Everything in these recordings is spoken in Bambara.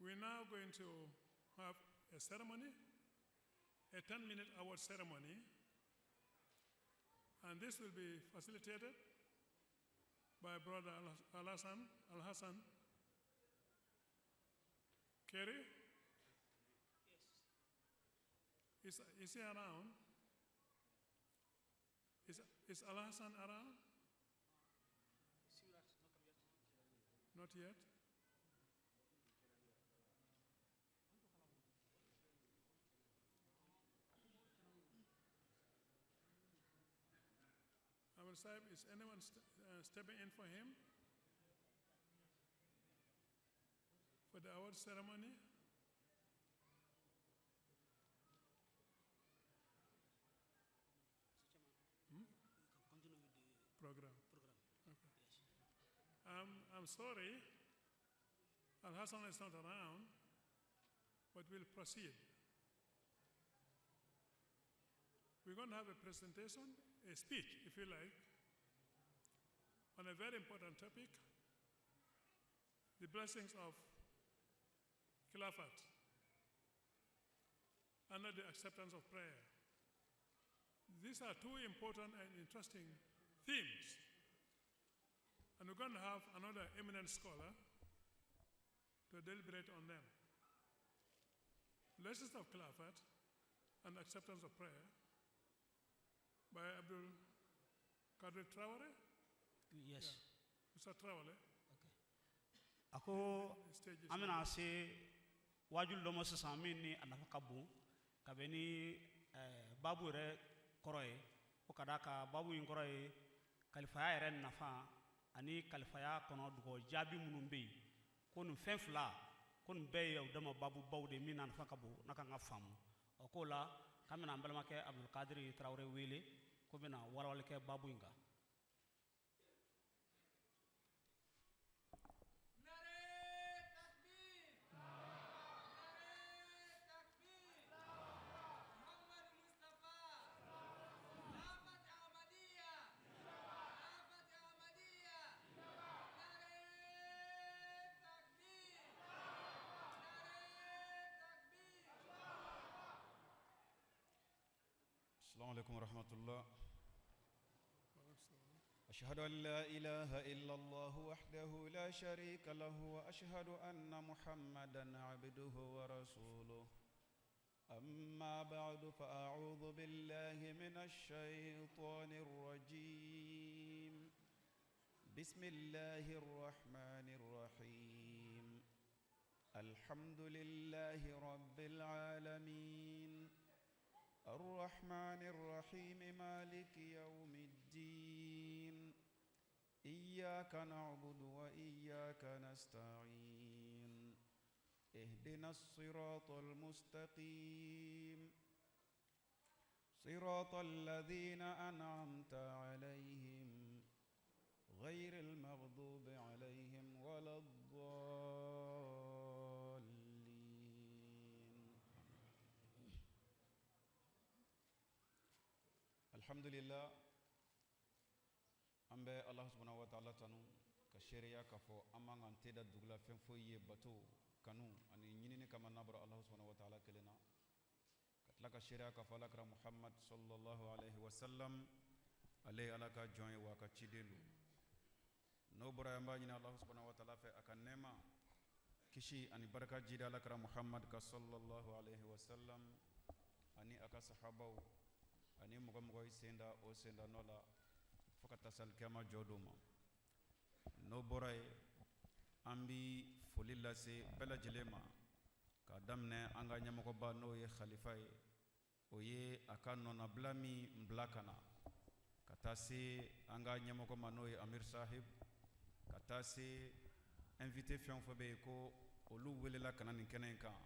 We're now going to have a ceremony, a 10-minute award ceremony, and this will be facilitated by Brother Alhasan Kerry. Yes. Is he around? Is Alhasan around? Not yet. Amir Sahib, is anyone stepping in for him? For the award ceremony? Mr. Chairman, you can continue with the Program. program. Okay. Yes. I'm sorry, Al-Hassan is not around, but we'll proceed. We're going to have a presentation, a speech, if you like, on a very important topic, the blessings of Khilafat under the acceptance of prayer. These are two important and interesting themes. And we're going to have another eminent scholar to deliberate on them. Blessings of Khilafat and acceptance of prayer by Abdul Kadir Traore. Yes. Yeah. Mr. Traore. Okay. A ko The stage is an bɛna se waajuli dɔ ma sisan min ni a nafa ka bon ka bɛn ni baabu yɛrɛ kɔrɔ ye, o ka d'a kan baabu in kɔrɔ ye kalifaya yɛrɛ nafa ani kalifaya kɔnɔ dugawu jaabi minnu bɛ yen, ko nin fɛn fila, ko nin bɛɛ ye u dama baabubaw de ye min n'a nafa ka bon n'a kan ka faamu. Ɔ k'o la k'an bɛna an balimakɛ Abdulkadiri Tarawele wele ko bɛna walawali kɛ baabu in kan. السلام عليكم ورحمة الله. أشهد أن لا إله إلا الله وحده لا شريك له وأشهد أن محمدا عبده ورسوله. أما بعد فأعوذ بالله من الشيطان الرجيم. بسم الله الرحمن الرحيم. الحمد لله رب العالمين الرحمن الرحيم مالك يوم الدين إياك نعبد وإياك نستعين اهدنا الصراط المستقيم صراط الذين أنعمت عليهم غير المغضوب عليهم ولا الضالين. Alhamdulillah, an bɛ Allah subhanahu wa ta'ala tanu ka seereya k'a fɔ an man kan tɛ da dugu la fɛn foyi ye bato kanu ani ɲinini kama n'a bɔra Allah subhanahu wa ta'ala kelen na, ka tila ka seereya k'a fɔ Alakira Muhammad sallallahu alaihi wa sallam ale ye Ala ka jɔn ye wa a ka ciden don. N'o bɔra yen, an b'a ɲini Allah subhanahu wa ta'ala fɛ a ka nɛɛma, kisi ani barika jidi Alakira Muhammad ka sallallahu alaihi wa sallam ani a ka sahabaw ani mɔgɔ mɔgɔ y'i sen da o sen da nɔ la fo ka taa se alikiyama jɔ don ma. N'o bɔra yen, an bi foli lase bɛɛ lajɛlen ma k'a daminɛ an ka ɲɛmɔgɔba n'o ye khalifa ye, o ye a ka nɔnabila min bila ka na, ka taa se an ka ɲɛmɔgɔ ma n'o ye Amir Sahib, ka taa se invité fɛn o fɛn bɛ yen ko olu welela ka na nin kɛnɛ in kan,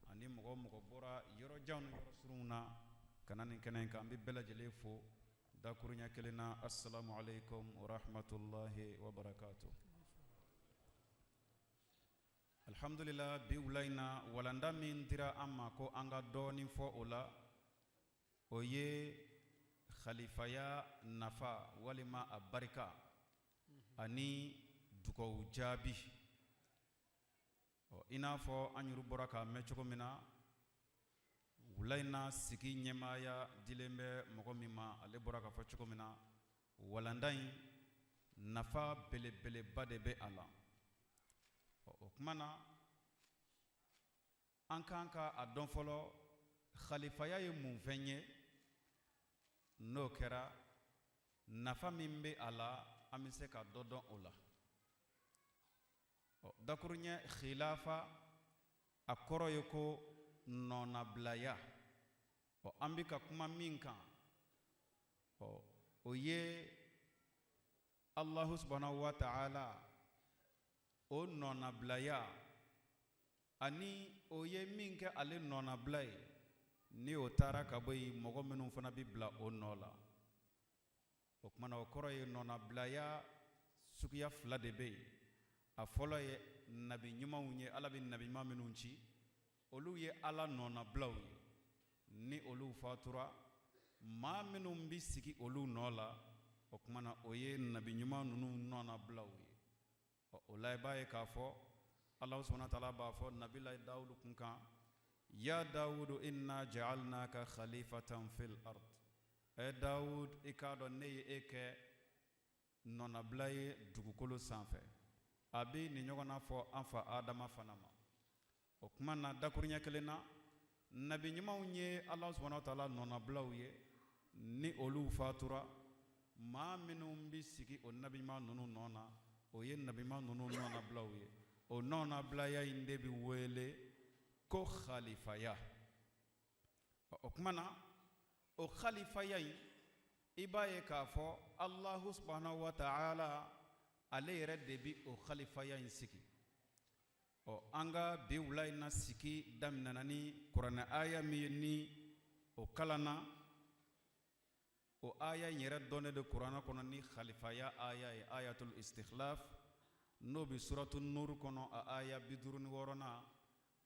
ani mɔgɔ o mɔgɔ bɔra yɔrɔ janw ni yɔrɔ surunw na ka na nin kɛnɛ in kan, an bɛ bɛɛ lajɛlen fo dakuruɲɛ kelen na. Assalamu alaikum wa rahmatullahi wa barakatuh. Alhamdulillah, bi wula in na walanda min dira an ma ko an ka dɔɔnin fɔ o la, o ye khalifaya nafa walima a barika ani dugawu jaabi. Ɔ, i n'a fɔ an yɛrɛ bɔra k'a mɛn cogo min na, wula in na sigi ɲɛmaaya dilen bɛ mɔgɔ min ma, ale bɔra k'a fɔ cogo min na, walanda in nafa belebeleba de bɛ a la. Ɔ, o tuma na an kan ka a dɔn fɔlɔ khalifaya ye mun fɛn ye. N'o kɛra, nafa min bɛ a la, an bɛ se ka dɔ dɔn o la. Ɔ, dakuruɲɛ khilafa, a kɔrɔ ye ko nɔnabilaya. Ɔ, an bɛ ka kuma min kan, ɔ, o ye Allahu subhanahu wa ta'ala o nɔnabilaya, ani o ye min kɛ ale nɔnabila ye, ni o taara ka bɔ yen, mɔgɔ minnu fana bɛ bila o nɔ la. O tuma na, o kɔrɔ ye nɔnabilaya suguya fila de bɛ yen. A fɔlɔ ye nabi ɲumanw ye. Ala bɛ nabi ɲuman minnu ci, olu ye Ala nɔnabilaw ye. Ni olu fatura, maa minnu bɛ sigi olu nɔ la, o tuma na o ye nabi ɲuman ninnu nɔnabilaw ye. Ɔ, o la i b'a ye k'a fɔ Alahu subahana taala b'a fɔ nabila Dawudu kun kan: ya Dawudu inna ja'alnaka khalifatan fil ard. Ɛ Dawud, i k'a dɔn ne ye e kɛ nɔnabila ye dugukolo sanfɛ. A bɛ nin ɲɔgɔnna fɔ an fa Adama fana ma. O tuma na, dakuruɲɛ kelen na, nabi ɲumanw ye Ala subahana taala nɔnabilaw ye. Ni olu fatura, maa minnu bɛ sigi o nabi ɲuman ninnu nɔ na, o ye nabi ɲuman ninnu nɔnabilaw ye. O nɔnabilaya in de bɛ wele ko khalifaya. O tuma na, o khalifaya in, i b'a ye k'a fɔ Alahu subahana wa taala ale yɛrɛ de bɛ o khalifaya in sigi. Ɔ, an ka bi wula in na sigi daminɛna ni kuranɛ aya min ye, ni o kalanna, o aya in yɛrɛ dɔnnen de kuranɛ kɔnɔ ni khalifaya aya ye, ayatul istikhlaf, n'o bɛ suratu nuru kɔnɔ, a aya 56nan.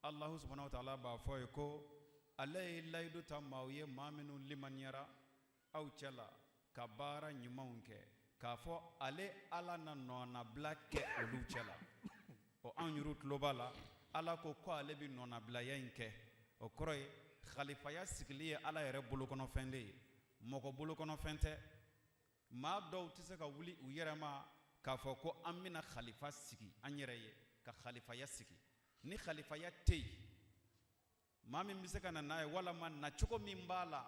Alahu subahana wa taala b'a fɔ ye ko ale ye layidu ta maaw ye, maa minnu limaniyara aw cɛ la ka baara ɲumanw kɛ, k'a fɔ ale Ala na nɔnabila kɛ olu cɛ la. Ɔ, anw yɛrɛ tulo b'a la, Ala ko ko ale bɛ nɔnabilaya in kɛ. O kɔrɔ ye khalifaya sigili ye Ala yɛrɛ bolokɔnɔfɛn de ye, mɔgɔ bolokɔnɔfɛn tɛ. Maa dɔw tɛ se ka wuli u yɛrɛ ma k'a fɔ ko an bɛna khalifa sigi an yɛrɛ ye, ka khalifaya sigi. Ni khalifaya tɛ yen, maa min bɛ se ka na n'a ye, walama nacogo min b'a la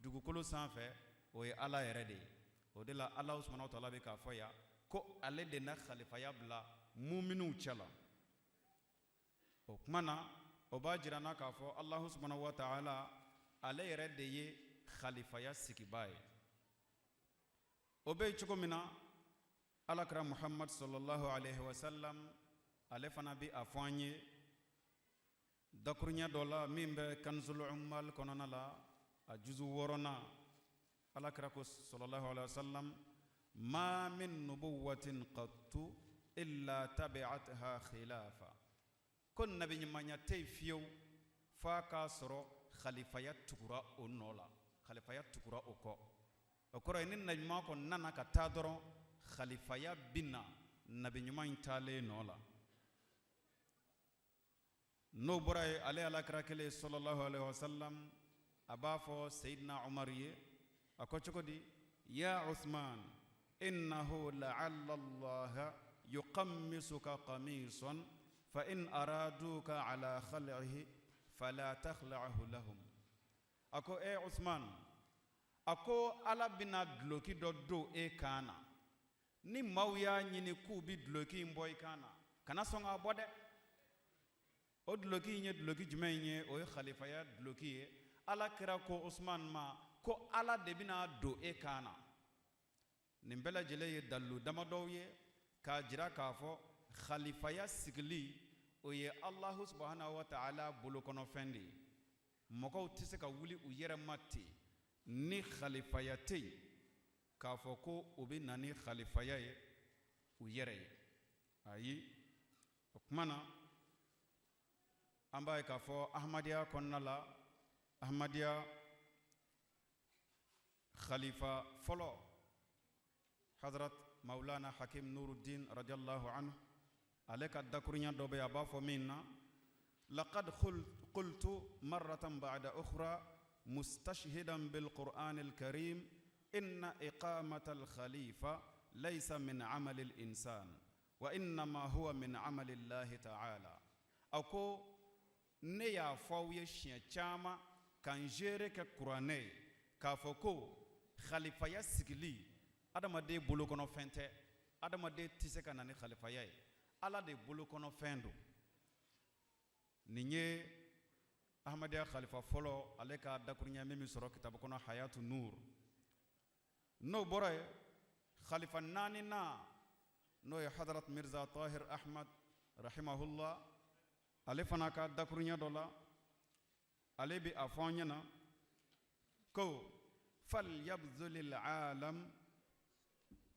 dugukolo sanfɛ, o ye Ala yɛrɛ de ye. O de la Ala subahana wa taala bɛ k'a fɔ yan ko ale de na khalifaya bila muminuw cɛ la. O tuma na, o b'a jira na k'a fɔ Alahu subahana wa taala ale yɛrɛ de ye khalifaya sigibaa ye. O bɛ yen cogo min na, Alakira Muhammad sallallahu alaihi wa sallam, ale fana bɛ a fɔ an ye dakuruɲɛ dɔ la min bɛ Kanzul Ummal kɔnɔna la, a juzu 6nan. Alakira ko sallallahu alaihi wa sallam: ma min nubuwatin qattu illa tabi'atha khilafa. Ko nabi ɲumanya tɛ yen fiyewu f'a k'a sɔrɔ khalifaya tugura o nɔ la, khalifaya tugura o kɔ. O kɔrɔ ye ni nabi ɲuman kɔni nana ka taa dɔrɔn, khalifaya bɛ na nabi ɲuman in taalen nɔ la. N'o bɔra yen, ale Alakira kelen sallallahu alaihi wasallam, a b'a fɔ Seyidina Umaru ye, a ko cogo di? Ya Usman, innahu la'alla Allah yuqammisuka qamisan, fa in araduka ala khal'ihi fala takhla'hu lahum. A ko e Usman, a ko Ala bɛna duloki dɔ don e kan na. Ni maaw y'a ɲini k'u bɛ duloki in bɔ i kan na, kana sɔn k'a bɔ dɛ. O duloki in ye duloki jumɛn ye? O ye khalifaya duloki ye. Ala kira ko Usman ma ko Ala de bɛna don e kan na. Nin bɛɛ lajɛlen ye dalilu damadɔw ye k'a jira k'a fɔ khalifaya sigili, o ye Alahu subahana wa taala bolokɔnɔfɛn de ye. Mɔgɔw tɛ se ka wuli u yɛrɛ ma ten ni khalifaya tɛ yen k'a fɔ ko u bɛ na ni khalifaya ye u yɛrɛ ye, ayi. O tuma na, an b'a ye k'a fɔ Ahmadiyya kɔnɔna la, Ahmadiyya khalifa fɔlɔ, Hazrat Maulana Hakim Nuruddin radiyallahu anhu. Ale ka dakurunya dɔ bɛ yen, a b'a fɔ min na: laqad qultu marratan ba'da ukhra mustashhidan bil qur'an al karim inna iqamata al khalifa laysa min amali al insan wa innama huwa min amali llahi ta'ala. A ko ne y'a fɔ aw ye siɲɛ caman ka n seere kɛ kuranɛ ye k'a fɔ ko khalifaya sigili adamaden bolokɔnɔfɛn tɛ, adamaden tɛ se ka na ni khalifaya ye, Ala de bolokɔnɔfɛn don. Nin ye Ahmadiyya khalifa fɔlɔ, ale ka dakuruɲɛ min bɛ sɔrɔ kitabu kɔnɔ Hayatu Nur. N'o bɔra yen, khalifa naaninan, n'o ye Hadrat Mirza Tahir Ahmad rahimahullah, ale fana ka dakuruɲɛ dɔ la, ale bɛ a fɔ an ɲɛna ko fal yabzulil alam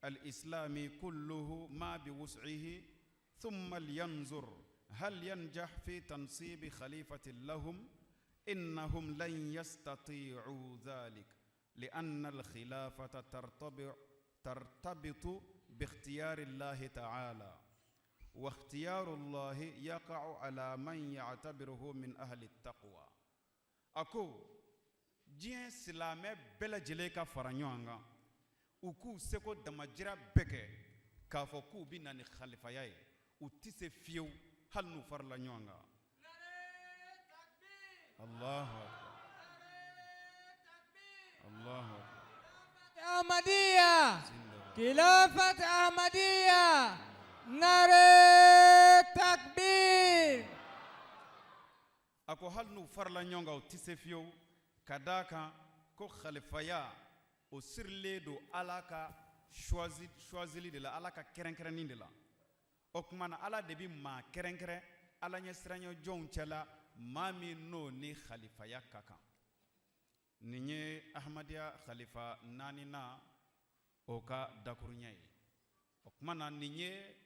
al-islami kulluhu ma bi wus'ihi thumma liyanzur hal yanjah fi tansibi khalifatin lahum innahum lan yastati'u dhalik li'anna al-khilafata tartabitu bi ikhtiyari Allah ta'ala wa ikhtiyaru Allah yaqa'u ala man ya'tabiruhu min ahli taqwa. A ko diɲɛ silamɛ bɛɛ lajɛlen ka fara ɲɔgɔn kan, u k'u seko damajira bɛɛ kɛ k'a fɔ k'u bɛ na ni khalifaya ye, u tɛ se fiyewu hali n'u farala ɲɔgɔn kan. Allahu akbar, Allahu akbar. Ahmadiyya, Khilafat Ahmadiyya, Nare Takbir. A ko hali n'u farala ɲɔgɔn kan, u tɛ se fiyewu, ka d'a kan ko khalifaya o sirilen don Ala ka choisili de la, Ala ka kɛrɛnkɛrɛnni de la. O tuma na, Ala de bɛ maa kɛrɛnkɛrɛn Ala ɲɛsiranya jɔnw cɛla, maa min n'o ni khalifaya ka kan. Nin ye Ahmadiyya khalifa naaninan, o ka dakuruɲɛ ye. O tuma na, nin ye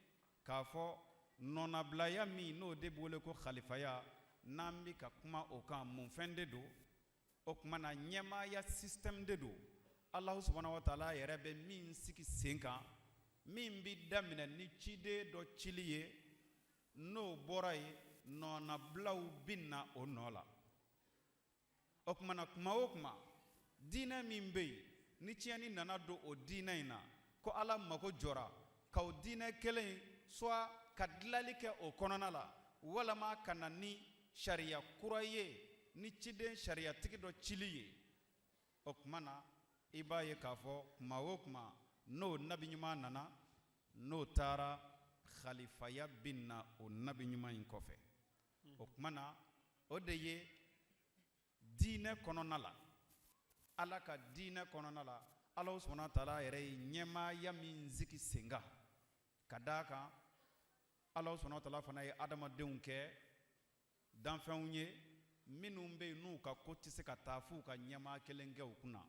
k'a fɔ nɔnabilaya min n'o de bɛ wele ko khalifaya, n'an bɛ ka kuma o kan, mun fɛn de don? O tuma na, ɲɛmaaya système de don, Alahu subahana wa taala yɛrɛ bɛ min sigi sen kan, min bɛ daminɛ ni ciden dɔ cili ye. N'o bɔra yen, nɔnabilaw bɛ na o nɔ la. O tuma na, kuma o kuma diinɛ min bɛ yen ni tiɲɛni nana don o diinɛ in na, ko Ala mako jɔra ka o diinɛ kelen in soit ka dilali kɛ o kɔnɔna la, walama ka na ni sariya kura ye ni ciden sariyatigi dɔ cili ye, o tuma na, i b'a ye k'a fɔ kuma o kuma n'o nabi ɲuman nana, n'o taara, khalifaya bɛ na o nabi ɲuman in kɔfɛ. O tuma na, o de ye diinɛ kɔnɔna la, Ala ka diinɛ kɔnɔna la, Ala subahana wa taala yɛrɛ ye ɲɛmaaya min sigi sen kan. Ka d'a kan Ala subahana wa taala fana ye adamadenw kɛ danfɛnw ye minnu bɛ yen n'u ka ko tɛ se ka taa f'u ka ɲɛmaa kelen kɛ u kunna.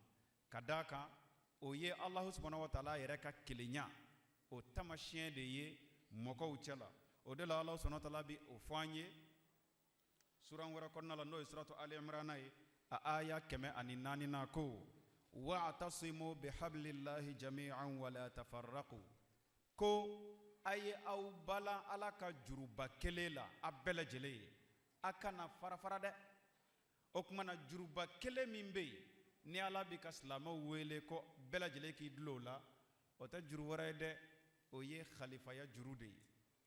Ka d'a kan o ye Alahu subahana wa taala yɛrɛ ka kelenya o taamasiyɛn de ye mɔgɔw cɛ la. O de la, Ala subahana wa taala bɛ o fɔ an ye suran wɛrɛ kɔnɔna la, n'o ye suratu Ali Imrana ye, a aya 104 na, ko wa'tasimu bihablillahi jami'an wala tafarraqu, ko a ye aw balan Ala ka juruba kelen la, a bɛɛ lajɛlen ye, a kana fara fara dɛ. O tuma na, juruba kelen min bɛ yen ni Ala bɛ ka silamɛw wele ko bɛɛ lajɛlen k'i dulon o la, o tɛ juru wɛrɛ ye dɛ, o ye khalifaya juru de ye.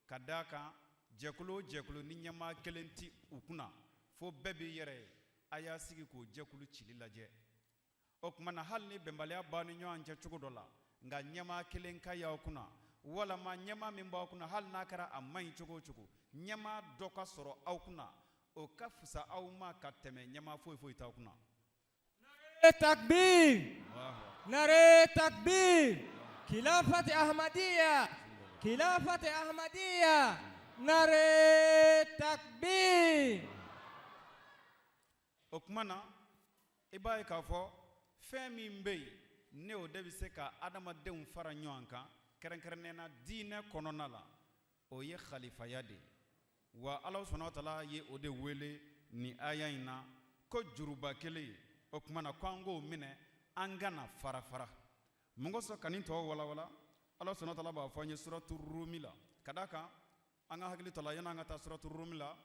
Ka d'a kan jɛkulu o jɛkulu ni ɲɛmaa kelen ti u kunna fo bɛɛ b'i yɛrɛ ye, a y'a sigi k'o jɛkulu cili lajɛ. O tuma na, hali ni bɛnbaliya b'aw ni ɲɔgɔn cɛ cogo dɔ la, nka ɲɛmaa kelen ka y'aw kunna, walama ɲɛmaa min b'aw kunna, hali n'a kɛra a man ɲi cogo o cogo, ɲɛmaa dɔ ka sɔrɔ aw kunna, o ka fisa aw ma ka tɛmɛ ɲɛmaa foyi foyi t'aw kunna. Takbir, Nare Takbir, Khilafat Ahmadiyya, Khilafat Ahmadiyya, Nare Takbir. O tuma na, i b'a ye k'a fɔ fɛn min bɛ yen ne o de bɛ se ka adamadenw fara ɲɔgɔn kan, kɛrɛnkɛrɛnnenya na diinɛ kɔnɔna la, o ye khalifaya de ye. Wa Ala subahana wa taala ye o de wele nin aya in na ko juruba kelen. O tuma na, ko an k'o minɛ, an kana fara fara. Mun kosɔn ka nin tɔ walawala? Ala subahana wa taala b'a fɔ an ye suratu Rumi la, ka d'a kan An ka hakili to a la, yan'an ka taa suratu Rumi la,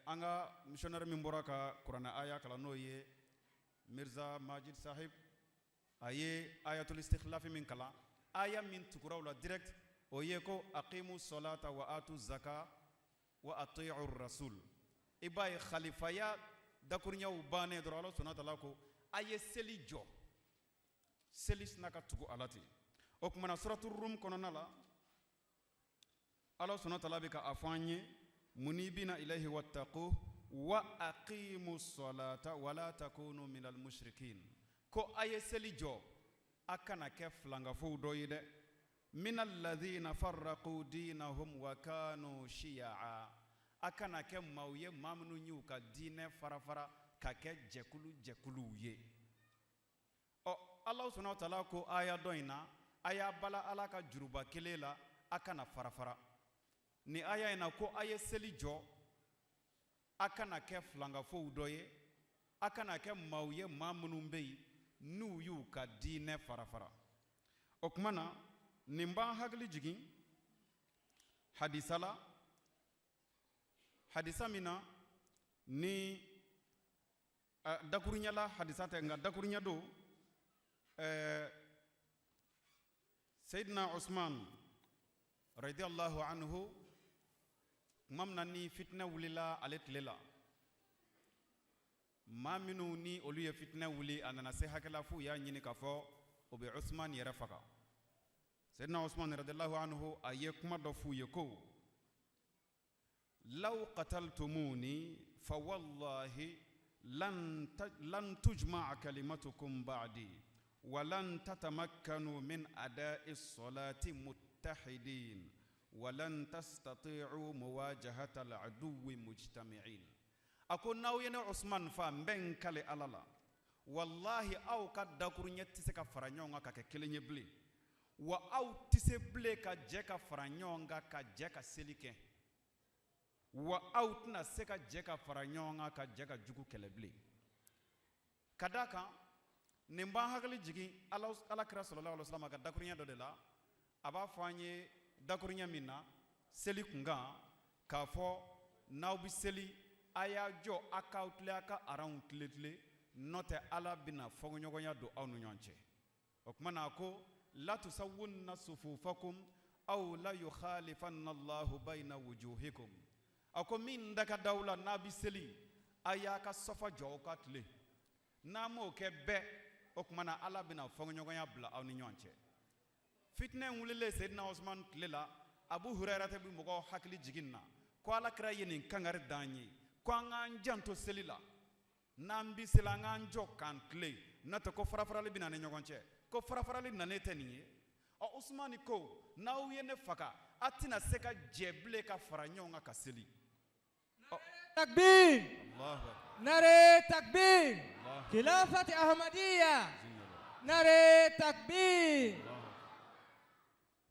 an ka missionnaire min bɔra ka kuranɛ aya kalan, n'o ye Mirza Majid Sahib, a ye ayatul istikhlafi min kalan, aya min tugura o la direct, o ye ko aqimu salata wa atu zaka wa ati'u rasul. I b'a ye khalifaya dakuruɲaw bannen dɔrɔn, Ala subhanahu wa ta'ala ko a ye seli jɔ. Seli sina ka tugu a la ten. O tuma na, suratu Rum kɔnɔna la, Ala subhanahu wa ta'ala bɛ ka a fɔ an ye: munibina ilayhi wattaqu wa aqimu salata wala takunu minal mushrikin. Ko a ye seli jɔ, a kana kɛ filankafow dɔ ye dɛ. Min alladhina farraqu dinahum wa kanu shiya'a. A kana kɛ maaw ye, maa minnu y'u ka diinɛ farafara ka kɛ jɛkulu jɛkuluw ye. Ɔ, Ala subhanahu wa ta'ala ko aya dɔ in na, a y'a bala Ala ka juruba kelen la, a kana farafara. Ni aya in na ko a ye seli jɔ, a kana kɛ filankafow dɔ ye, a kana kɛ maaw ye, maa minnu bɛ yen n'u y'u ka diinɛ farafara. O tuma na, nin b'an hakili jigin hadisa la, hadisa min na ni dakuruɲɛ la hadisa tɛ, nka dakuruɲɛ don. Seyidina Usman radiyallahu anhu, tuma min na ni fitinɛ wulila ale tile la, maa minnu ni olu ye fitinɛ wuli, a nana se hakɛ la f'u y'a ɲini k'a fɔ o bɛ Usman yɛrɛ faga. Seyidina Usman radiyallahu anhu, a ye kuma dɔ f'u ye ko: law qataltumuni fa wallahi lan tujma'a kalimatukum ba'di wa lan tatamakkanu min ada'i salati muttahidin wa lan tastati'u muwajahata al'aduwwi mujtami'in. A ko n'aw ye ne Usman fa, n bɛ n kale Ala la, wallahi aw ka dakuruɲɛ tɛ se ka fara ɲɔgɔn kan ka kɛ kelen ye bilen, wa aw tɛ se bilen ka jɛ ka fara ɲɔgɔn kan ka jɛ ka seli kɛ, wa aw tɛna se ka jɛ ka fara ɲɔgɔn kan ka jɛ ka jugu kɛlɛ bilen. Ka d'a kan, nin b'an hakili jigin Ala kira sallallahu alaihi wasallam ka dakuruɲɛ dɔ de la. A b'a fɔ an ye dakuruɲɛ min na seli kunkan, k'a fɔ n'aw bɛ seli, a y'a jɔ a k'aw tile, a ka aranw tile tile, n'o tɛ Ala bɛna fɔɲɔgɔnya don aw ni ɲɔgɔn cɛ. O tuma na, a ko: la tusawwunna sufufakum aw la yukhalifanna Allahu bayna wujuhikum. A ko min da ka d'aw la, n'a bɛ seli, a y'a ka sɔfa jɔ, aw ka tile. N'a m'o kɛ bɛɛ, o tuma na Ala bɛna fɔɲɔgɔnya bila aw ni ɲɔgɔn cɛ. Fitinɛ in wulilen Seyidina Usman tile la, Abu Hurairata bɛ mɔgɔw hakili jigin na ko Ala kira ye nin kangari d'an ye ko an k'an janto seli la, n'an bi seli, an k'an jɔ k'an tilen, n'o tɛ ko farafarali bɛ na ni ɲɔgɔn cɛ. Ko farafarali nanen tɛ nin ye. Ɔ, Usumani ko n'aw ye ne faga, a tɛna se ka jɛ bilen ka fara ɲɔgɔn kan ka seli. Takbir! Allahu akbar! Nare takbir! Allah. Khilafat Ahmadiyya! Nare takbir!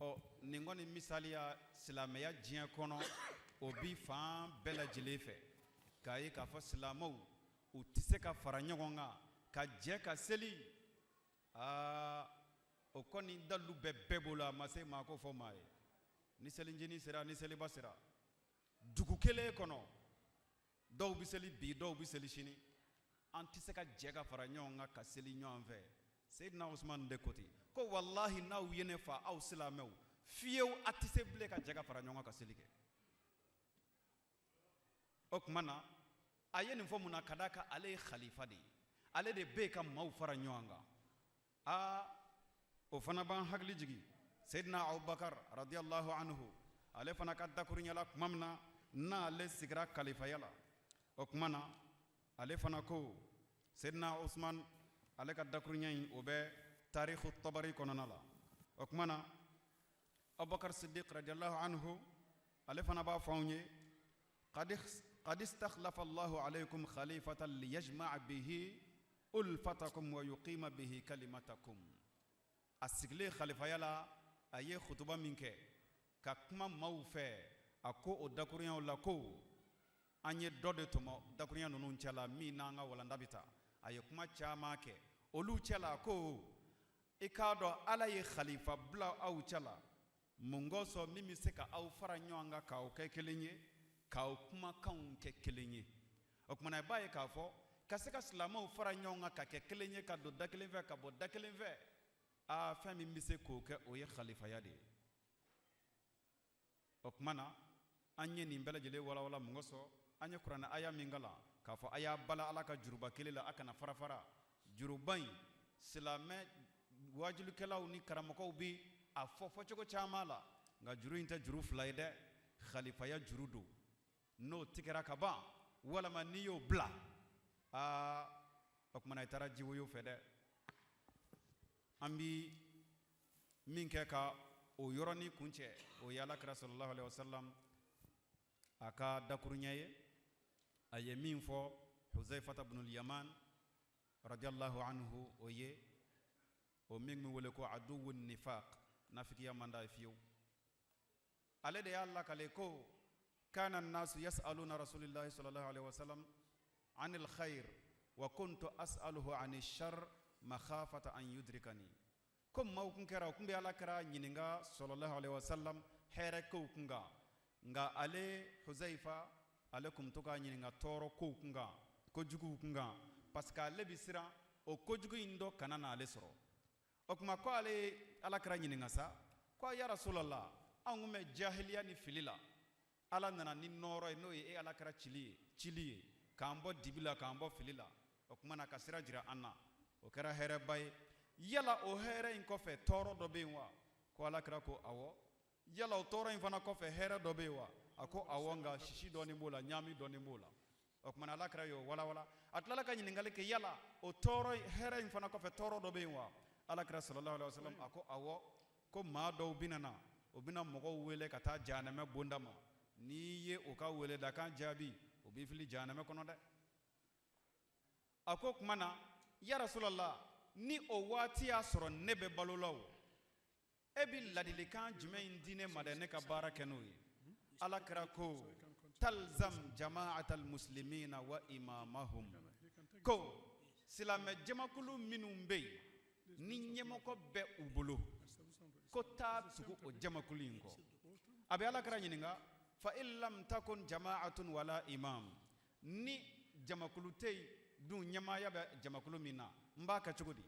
Ɔ, nin kɔni misaliya silamɛya diɲɛ kɔnɔ, o bi fan bɛɛ lajɛlen fɛ k'a ye k'a fɔ silamɛw u tɛ se ka fara ɲɔgɔn kan ka jɛ ka seli. Aa, o kɔni dalilu bɛ bɛɛ bolo, a ma se maa ko fɔ maa ye. Ni selincinin sera, ni seliba sera, dugu kelen kɔnɔ, dɔw bɛ seli bi, dɔw bɛ seli sini, an tɛ se ka jɛ ka fara ɲɔgɔn kan ka seli ɲɔgɔn fɛ. Seyidina Usman de ko ten ko walahi n'aw ye ne fa, aw silamɛw fiyewu a tɛ se bilen ka jɛ ka fara ɲɔgɔn kan ka seli kɛ. O tuma na, a ye nin fɔ mun na? Ka d'a kan ale ye khalifa de ye, ale de bɛ yen ka maaw fara ɲɔgɔn kan. Aa, o fana b'an hakili jigin Seyidina Abubakar radiyallahu anhu, ale fana ka dakuruɲɛ la, tuma min na n'ale sigira kalifaya la. O tuma na, ale fana ko Seyidina Usman, ale ka dakuruɲɛ in, o bɛ tarihu Tabari kɔnɔna la. O tuma na, Abubakar Siddiq radiyallahu anhu, ale fana b'a fɔ anw ye: qad istakhlafa Allahu alaykum khalifatan liyajma'a bihi ulfatakum wa yuqima bihi kalimatakum. A sigilen khalifaya la, a ye khutuba min kɛ ka kuma maaw fɛ, a ko o dakurunyaw la ko an ye dɔ de tɔmɔ dakurunya ninnu cɛla min n'an ka walanda bɛ ta. A ye kuma caman kɛ olu cɛla, ko i k'a dɔn Ala ye khalifa bila aw cɛla. Mun kosɔn min bɛ se ka aw fara ɲɔgɔn kan k'aw kɛ kelen ye, k'aw kumakanw kɛ kelen ye. O kumana i b'a ye k'a fɔ ka se ka silamɛw fara ɲɔgɔn kan ka kɛ kelen ye, ka don da kelen fɛ, ka bɔ da kelen fɛ, aa fɛn min bɛ se k'o kɛ, o ye khalifaya de ye. O kuma na an ye nin bɛɛ lajɛlen walawala. Mun kosɔn an ye kuranɛ aya min kalan k'a fɔ a y'a bala Ala ka juruba kelen la, a kana fara fara. Juruba in, silamɛ wajulikɛlaw ni karamɔgɔw bi a fɔ fɔcogo caman la, nka juru in tɛ juru fila ye dɛ, khalifaya juru don. N'o tigɛra ka ban, walama n'i y'o bila, aa o kumana i taara jiwoyo fɛ dɛ. An bi min kɛ ka o yɔrɔnin kuncɛ, o ye Alakira sallallahu alaihi wasallam a ka dakuruɲɛ ye, a ye min fɔ Huzaifata bunul Yaman radiyallahu anhu. O ye o min bɛ wele ko aduwu nifaq, nafigiya man d'a ye fiyewu. Ale de y'a lakale ko kana nasu yas'aluna rasulillahi sallallahu alaihi wasallam anil khair wa kuntu as'aluhu anil shar makhafata an yudrikani. Ko maaw kun kɛra, u kun bɛ Ala kɛra ɲininka sallallahu alaihi wasallam hɛrɛ kow kun kan, nka ale Huzaifa, ale kun to k'a ɲininka tɔɔrɔ kow kun kan, kojuguw kun kan, parce que ale bi siran o kojugu in dɔ kana n'ale sɔrɔ. O tuma ko ale ye Ala kɛra ɲininka sa ko ya Rasulallah, anw kun bɛ jahiliya ni fili la, Ala nana ni nɔɔrɔ ye, n'o ye e Ala kɛra cili ye k'an bɔ dibi la, k'an bɔ fili la. O tuma na ka sira jira an na, o kɛra hɛrɛba ye. Yala o hɛrɛ in kɔfɛ tɔɔrɔ dɔ bɛ yen wa? Ko Ala kɛra ko awɔ. Yala o tɔɔrɔ in fana kɔfɛ hɛrɛ dɔ bɛ yen wa? A ko awɔ, nka sisi dɔɔni b'o la, ɲaami dɔɔni b'o la. O tuma na Ala kɛra y'o walawala. A tilala ka ɲininkali kɛ, yala o tɔɔrɔ hɛrɛ in fana kɔfɛ tɔɔrɔ dɔ bɛ yen wa? Ala kɛra sallallahu alaihi wasallam a ko awɔ, ko maa dɔw bɛna na, o bɛna mɔgɔw wele ka taa jahanamɛ bonda ma. N'i ye o ka weledakan jaabi, o b'i fili jahanamɛ kɔnɔ dɛ. A ko tuma na, ya Rasulallah, ni o waati y'a sɔrɔ ne bɛ balo la, o e bɛ ladilikan jumɛn in di ne ma dɛ, ne ka baara kɛ n'o ye? Ala kɛra ko talzam jama'atal muslimina wa imamahum, ko silamɛ jamakulu minnu bɛ yen ni ɲɛmɔgɔ bɛ u bolo, ko taa tugu o jamakulu in kɔ. A bɛ Ala kɛra ɲininka, fa in lam takun jama'atun wala imam, ni jamakulu tɛ yen dun, ɲɛmaaya bɛ jamakulu min na, n b'a kɛ cogo di?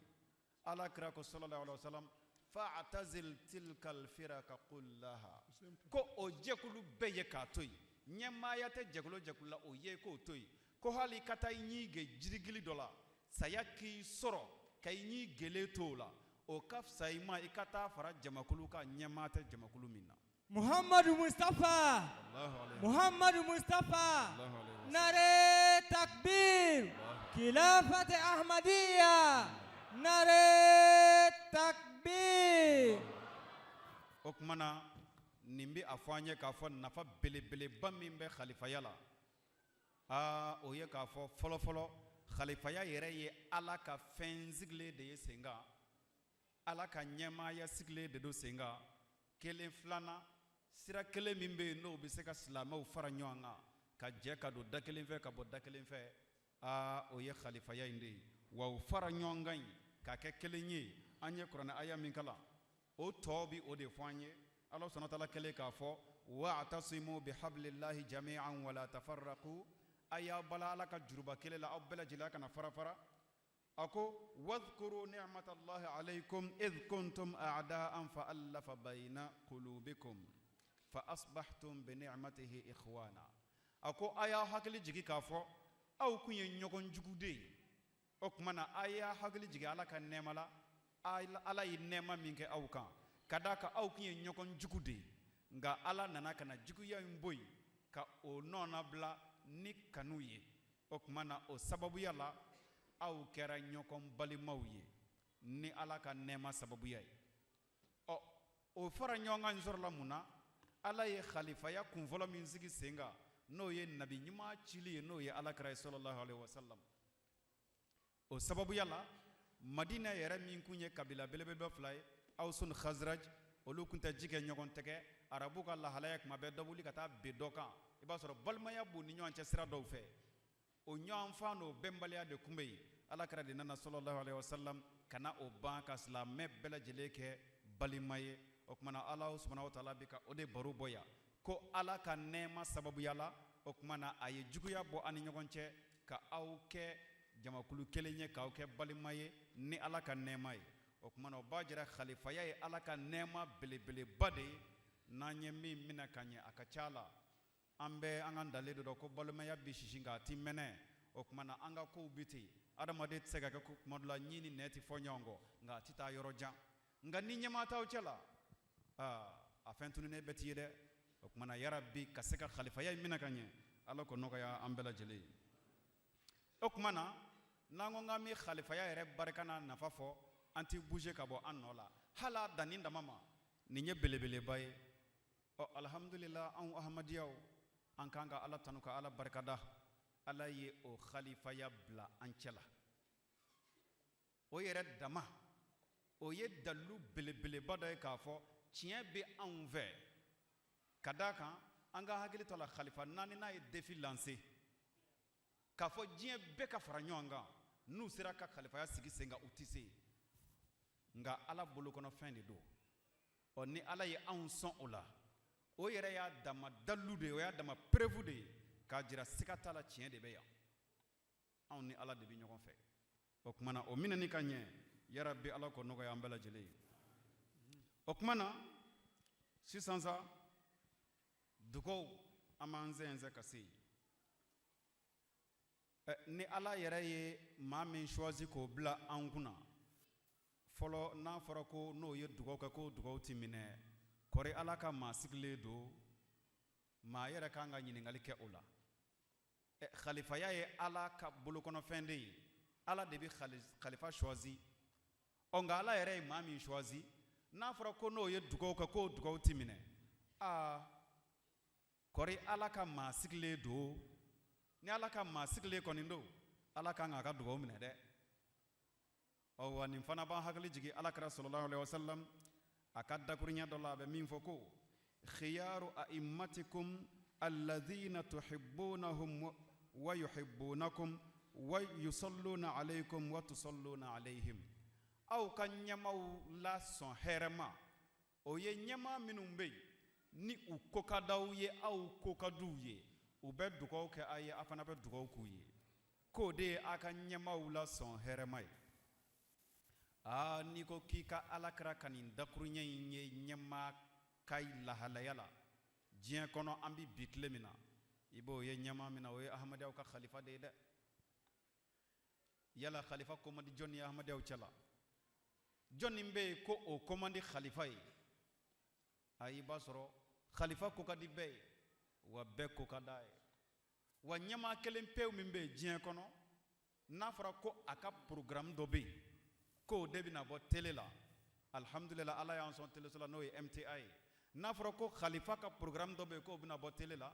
Ala kira ko sallallahu alaihi wasallam, fa'tazil tilkal firaka kullaha, ko o jɛkulu bɛɛ ye k'a to yen. Ɲɛmaaya tɛ jɛkulu jɛkulu la, o ye k'o to yen. Ko hali ka taa i ɲi ge jirigili dɔ la, saya k'i sɔrɔ ka i ɲi gele to o la, o ka fisa i ma i ka taa fara jamakulu kan, ɲɛmaa tɛ jamakulu min na. Muhammadu Mustafa. Allahu alaihi. Muhammadu Mustafa. Allahu alaihi. Nare takbir. Khilafat Ahmadiyya. Nare takbir. O tuma na nin bɛ a fɔ an ye k'a fɔ nafa belebeleba min bɛ khalifaya la, aa o ye k'a fɔ fɔlɔfɔlɔ, khalifaya yɛrɛ ye Ala ka fɛn sigilen de ye sen kan, Ala ka ɲɛmaaya sigilen de don sen kan. Kelen filanan, sira kelen min bɛ yen n'o bɛ se ka silamɛw fara ɲɔgɔn kan ka jɛ ka don da kelen fɛ, ka bɔ da kelen fɛ, aa o ye khalifaya in de ye. Wa o fara ɲɔgɔn kan in ka kɛ kelen ye, an ye kuranɛ aya min kalan, o tɔ bi o de fɔ an ye. Ala subhanahu wa ta'ala kɛlen k'a fɔ wa'tasimu bihablillahi jami'an wala tafarraqu, a y'a bala Ala ka juruba kelen la, aw bɛɛ lajɛlen kana fara fara. A ko wadhkuru ni'matallahi alaykum idh kuntum a'da'an fa allafa bayna qulubikum fa asbahtum bi ni'matihi ikhwana. A ko a y'a hakili jigi k'a fɔ aw kun ye ɲɔgɔn jugu de ye. O tuma na a y'a hakili jigi Ala ka nɛɛma la, Ala ye nɛɛma min kɛ aw kan, ka d'a kan aw kun ye ɲɔgɔn jugu de ye, nka Ala nana ka na juguya in bɔ yen ka o nɔnabila ni kanu ye. O tuma na o sababuya la, aw kɛra ɲɔgɔn balimaw ye ni Ala ka nɛɛma sababuya ye. Ɔ o fara ɲɔgɔn kan in sɔrɔla mun na? Ala ye khalifaya kunfɔlɔ min sigi sen kan, n'o ye nabi ɲuman cili ye, n'o ye Ala kira ye sallallahu alaihi wasallam. O sababuya la, Madina yɛrɛ min kun ye kabila belebeleba fila ye, Awsun Khazraj, olu kun tɛ ji kɛ ɲɔgɔn tɛgɛ. Arabu ka lahalaya, kuma bɛɛ dɔ wuli ka taa ben dɔ kan, i b'a sɔrɔ balimaya b'u ni ɲɔgɔn cɛ sira dɔw fɛ. O ɲɔgɔn fan n'o bɛnbaliya de kun bɛ yen. Ala kira de nana sallallahu alaihi wasallam ka na o ban ka silamɛ bɛɛ lajɛlen kɛ balima ye. O tuma na Alahu subahana wataala bɛ ka o de baro bɔ yan ko Ala ka nɛɛma sababuya la, o tuma na a ye juguya bɔ an ni ɲɔgɔn cɛ ka aw kɛ jamakulu kelen ye, k'aw kɛ balima ye ni Ala ka nɛɛma ye. O tuma na o b'a jira khalifaya ye Ala ka nɛɛma belebeleba de ye, n'an ye min minɛ ka ɲɛ a ka ca la an bɛ an ka ntalen dɔ dɔn ko balimaya bɛ sisi nka a ti mɛnɛ. O tuma na an ka kow bɛ ten, adamaden tɛ se ka kɛ ko tuma dɔ la ɲin ni nɛ tɛ fɔ ɲɔgɔn kɔ, nka a tɛ taa yɔrɔ jan. Nka ni ɲɛmaa t'aw cɛ la, aa a fɛn tununnen bɛɛ t'i ye dɛ. O tuma na yarabi ka se ka khalifaya in minɛ ka ɲɛ, Ala k'o nɔgɔya an bɛɛ lajɛlen ye. O tuma na n'an ko k'an bɛ khalifaya yɛrɛ barika n'a nafa fɔ, an tɛ bouger ka bɔ an nɔ la hali a danni dama ma. Nin ye belebeleba ye. Ɔ alihamudulila, anw ahmadiyaw an kan ka Ala tanu ka Ala barikada. Ala ye o khalifaya bila an cɛ la, o yɛrɛ dama o ye dalilu belebeleba dɔ ye k'a fɔ tiɲɛ bɛ anw fɛ. Ka d'a kan an ka hakili to a la, khalifa naaninan ye défi lancé k'a fɔ diɲɛ bɛɛ ka fara ɲɔgɔn kan, n'u sera ka khalifaya sigi sen kan u tɛ se, nka Ala bolokɔnɔfɛn de don. Ɔ ni Ala ye anw sɔn o la, o yɛrɛ y'a dama dalilu de ye, o y'a dama preuve de ye k'a jira siga t'a la tiɲɛ de bɛ yan, anw ni Ala de bɛ ɲɔgɔn fɛ. O tuma na o minɛni ka ɲɛ, yarabi Ala k'o nɔgɔya an bɛɛ lajɛlen ye. O tuma na sisan sa dugaw an b'an sɛnsɛn ka se yen. Ni Ala yɛrɛ ye maa min choisi k'o bila an kunna fɔlɔ, n'a fɔra ko n'o ye dugaw kɛ k'o dugaw ti minɛ, kɔri Ala ka maa sigilen don, maa yɛrɛ kan ka ɲininkali kɛ o la. Khalifaya ye Ala ka bolokɔnɔfɛn de ye, Ala de bɛ khalifa choisi. Ɔ nka Ala yɛrɛ ye maa min choisi, n'a fɔra ko n'o ye dugaw kɛ k'o dugaw ti minɛ, aa kɔri Ala ka maa sigilen don. Ni Ala ka maa sigilen kɔni don, Ala kan k'a ka dugaw minɛ dɛ. Ɔ wa nin fana b'an hakili jigin Ala kira sallallahu alaihi wasallam a ka dakuruɲɛ dɔ la, a bɛ min fɔ ko khiyaru a'immatikum alladhina tuhibbunahum wa yuhibbunakum wa yusalluna alaykum wa tusalluna alayhim. Aw ka ɲɛmaaw la sɔn hɛrɛma, o ye ɲɛmaa minnu bɛ yen ni u ko ka d'aw ye, aw ko ka d'u ye, u bɛ dugaw kɛ aw ye, aw fana bɛ dugaw k'u ye, k'o de ye aw ka ɲɛmaaw la sɔn hɛrɛma ye. Aa n'i ko k'i ka Ala kira ka nin dakuruɲɛ in ye ɲɛmaa ka lahalaya la diɲɛ kɔnɔ, an bɛ bi tile min na, i b'o ye ɲɛmaa min na, o ye ahmadiyaw ka khalifa de ye dɛ. Yala khalifa ko man di jɔnni ye ahmadiyaw cɛ la? Jɔnni bɛ yen ko o ko man di khalifa ye? Ayi, i b'a sɔrɔ khalifa ko ka di bɛɛ ye, wa bɛɛ ko ka d'a ye. Wa ɲɛmaa kelen pewu min bɛ yen diɲɛ kɔnɔ, n'a fɔra ko a ka programme dɔ bɛ yen k'o de bɛna bɔ télé la, alihamudulila Ala y'an sɔn téléso la, n'o ye MTA ye. N'a fɔra ko khalifa ka programme dɔ bɛ yen k'o bɛna bɔ télé la,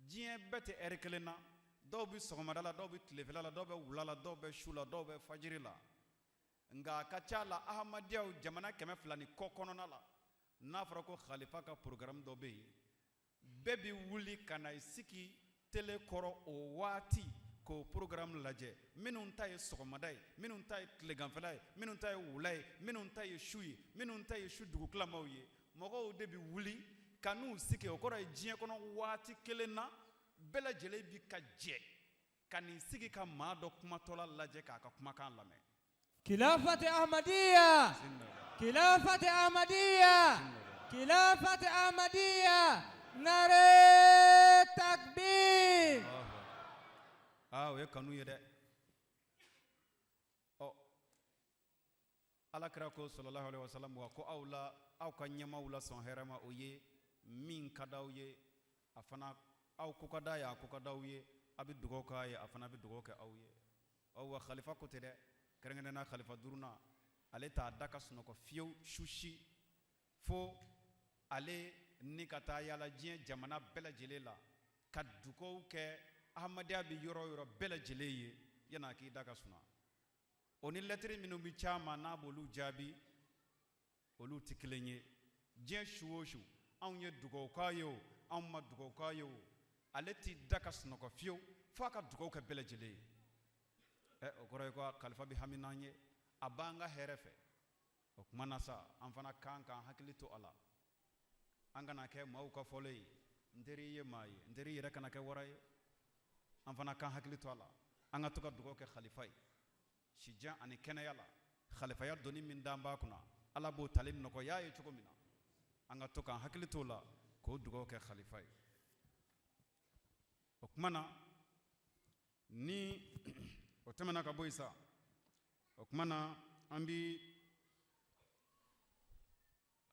diɲɛ bɛɛ tɛ ɛri kelen na, dɔw bɛ sɔgɔmada la, dɔw bɛ tilefɛla la, dɔw bɛ wula la, dɔw bɛ su la, dɔw bɛ fajiri la. Nka a ka ca la ahmadiyaw jamana 200 ni kɔ kɔnɔna la, n'a fɔra ko khalifa ka programme dɔ bɛ yen, bɛɛ bɛ wuli ka na i sigi télé kɔrɔ o waati k'o programme lajɛ. Minnu ta ye sɔgɔmada ye, minnu ta ye tileganfɛla ye, minnu ta ye wula ye, minnu ta ye su ye, minnu ta ye su dugutilamaw ye, mɔgɔw de bɛ wuli ka n'u sigi. O kɔrɔ ye diɲɛ kɔnɔ waati kelen na bɛɛ lajɛlen bi ka jɛ ka n'i sigi ka maa dɔ kumatɔla lajɛ k'a ka kumakan lamɛn. Khilafati Ahmadiyya, Khilafati Ahmadiyya, Khilafati Ahmadiyya, Nare Takbir. Aa o ye kanu ye dɛ. Ɔ Ala kira ko sallallahu alaihi wasallam, wa ko aw la aw ka ɲɛmaaw la sɔn hɛrɛ ma, o ye min ka d'aw ye, a fana aw ko ka d'a ye, a ko ka d'aw ye, a bɛ dugawu k'a ye, a fana bɛ dugawu kɛ aw ye. Ɔ wa khalifa ko tɛ dɛ, kɛrɛnkɛrɛnnenya khalifa duurunan, ale t'a da ka sunɔgɔ fiyewu su si fo ale ni ka taa yaala diɲɛ jamana bɛɛ lajɛlen la ka dugawu kɛ ahmadiyya bɛ yɔrɔ o yɔrɔ bɛɛ lajɛlen ye, yan'a k'i da ka suna. O ni lɛtiri minnu bɛ ci a ma n'a b'olu jaabi, olu tɛ kelen ye. Diɲɛ su o su, anw ye dugawu k'a ye o, anw ma dugawu k'a ye o, ale t'i da ka sunɔgɔ fiyewu f'a ka dugawu kɛ bɛɛ lajɛlen ye. Ɛ o kɔrɔ ye ko khalifa bɛ hami n'an ye, a b'an ka hɛrɛ fɛ. O kuma na sa, an fana kan k'an hakili to a la, an kana kɛ maaw ka fɔlen ye. N teri ye maa ye, n teri yɛrɛ kana kɛ wara ye. An fana k'an hakili to a la, an ka to ka dugawu kɛ khalifa ye sijan ani kɛnɛya la. Khalifaya doni min d'an b'a kunna, Ala b'o tali nɔgɔya ye cogo min na, an ka to k'an hakili t'o la k'o dugawu kɛ khalifa ye. O kuma na, ni o tɛmɛna ka bɔ yen sa, o kuma na, an bi